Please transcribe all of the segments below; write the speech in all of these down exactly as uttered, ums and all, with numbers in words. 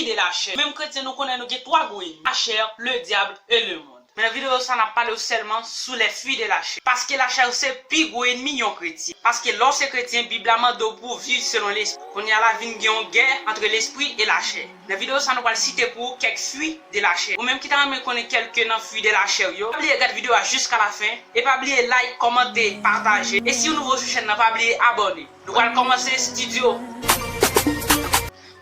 de la chair. Menm kretyen, nou konnen nou gen twa gwo enmi, la chair, le diable et le monde. Men nan videyo sa, n ap pale w sèlman sou les fruits de la chair. Paske la chair se pi gwo enmi yon kretyen. Paske lè w se kretyen, Bib la mande w pou w viv selon lespri. Kounye a la vin gen yon gè antre lespri e la chair. Nan videyo sa, nou pral site pou ou kèk fruits de la chair. Ou menm ki ta renmen konnen kèlke nan fruits de la chair yo, pa bliye gade videyo a jiska la fen. E pa bliye like, kòmante, pataje. E si w nouvo sou chèn nan, pa bliye abòne. Nou pral kòmanse studio.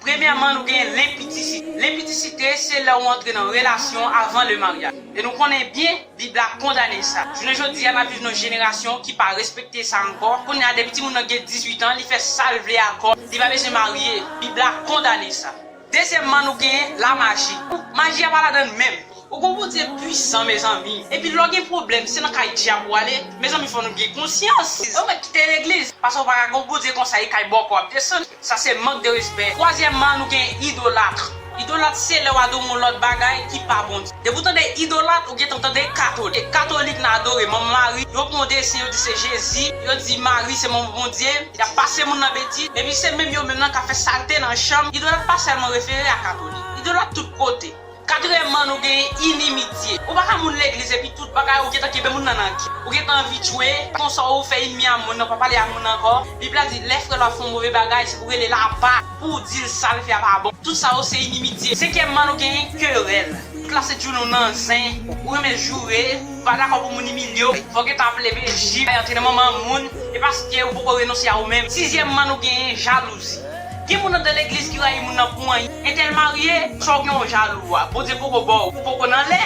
Premyèman, nou gen lenpitisite. Lenpitisite, se lè w antre nan relasyon avan le maryaj. E nou konnen byen, Bib la kondane sa. Jounen jodi a, n ap viv nan jenerasyon ki pa respekte sa ankò. Kounye a, depi timoun nan gen dizuit an, li fè sa l vle ak kò l, li pa bezwen marye. Bib la kondane sa. Dezyèmman, nou gen lamaji. Maji a pa ladan l menm. Ou gon Bondye pwisan, mezanmi. Epi lè w gen pwoblèm, se nan kay dyab ou ale. Mezanmi, fò nou gen konsyans. Ou mèt kite legliz, paske w pa ka gon Bondye konsa, e kay bòkò w ap desann. Sa se mank de respè. Twazyèmman, nou gen idolat. Idolat se lè w adore yon lòt bagay ki pa Bondye. Depi w tande idolat, ou gentan tande katolik. Katolik nan adore manman Mari, yo pran yon desen, yo di se Jezi, yo di Mari se manman Bondye, y ap pase moun nan betiz, epi se menm yo menm nan k ap fè salte nan chanm. Idolat pa sèlman refere a katolik. Idolat tout kote. Katriyèmman, nou gen inimitye. Ou pa ka moun legliz epi tout bagay ou gentan kenbe moun nan nan kè. Ou gentan anvi tchwe. Konsa ou fè enmi a moun nan, pa pale a moun nan ankò. Bib la di, lè frè l ap fè yon move bagay, se pou rele l apa, pou w di l sa l fè a pa bon. Tout sa yo se inimitye. Senkyèmman, nou gen kerèl. Tout la se tchoul ou nan zen, ou renmen joure, ou pa dakò pou moun imilye w. Fò w gentan ap leve jip, antre nan manman moun, e paske ou poko renonse a ou menm. Sizyèmman, nou gen jalouzi. Gen moun anndan legliz ki rayi moun nan pou anyen. Entèl marye, sa w gen w jalou a. Bondye poko ba w, ou poko nan lè.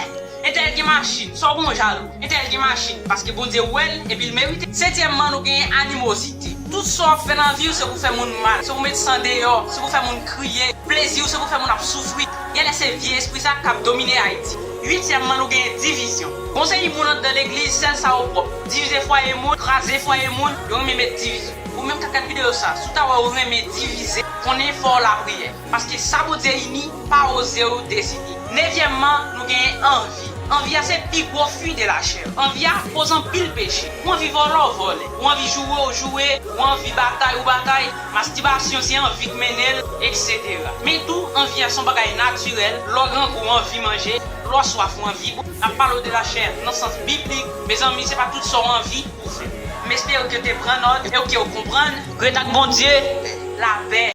Entèl gen machin, sa w gen w jalou. Entèl gen machin, paske Bondye wè l epi l merite. Setyèmman, nou gen animozite. Tout sa w ap fè nan vi w, se pou fè moun mal, se pou met san deyò, se pou fè moun kriye. Plezi w, se pou fè moun ap soufri. Genlè se vye espri sa k ap domine Ayiti. Uityèmman, nou gen divizyon. Gon seri moun anndan legliz, sèl sa yo pwòp. Divize fwaye moun, kraze fwaye moun, yo renmen met divizyon. Ou menm k ap gad videyo sa, si w ta wè ou renmen divize, konnen fò w lapriyè. Paske sa Bondye ini, pa oze w dezini. Nevyèmman, nou gen anvi. Anvi a se pi gwo fwi de la chè. Anvi a koz anpil peche. Ou anvi vòlè, w vòlè. Ou anvi joure, w joure. Ou anvi batay, ou batay. Mastibasyon se anvi k mennen l, etsetera. Men tou, anvi a se yon bagay natirèl. Lè w grangou, w anvi manje. Lè w swaf, w anvi bwè. N ap pale w de la chè nan sans biblik. Mezanmi, se pa tout sa w anvi ou fè. M espere ke w te pran nòt e ke w konprann. Ret ak Bondye, lapè.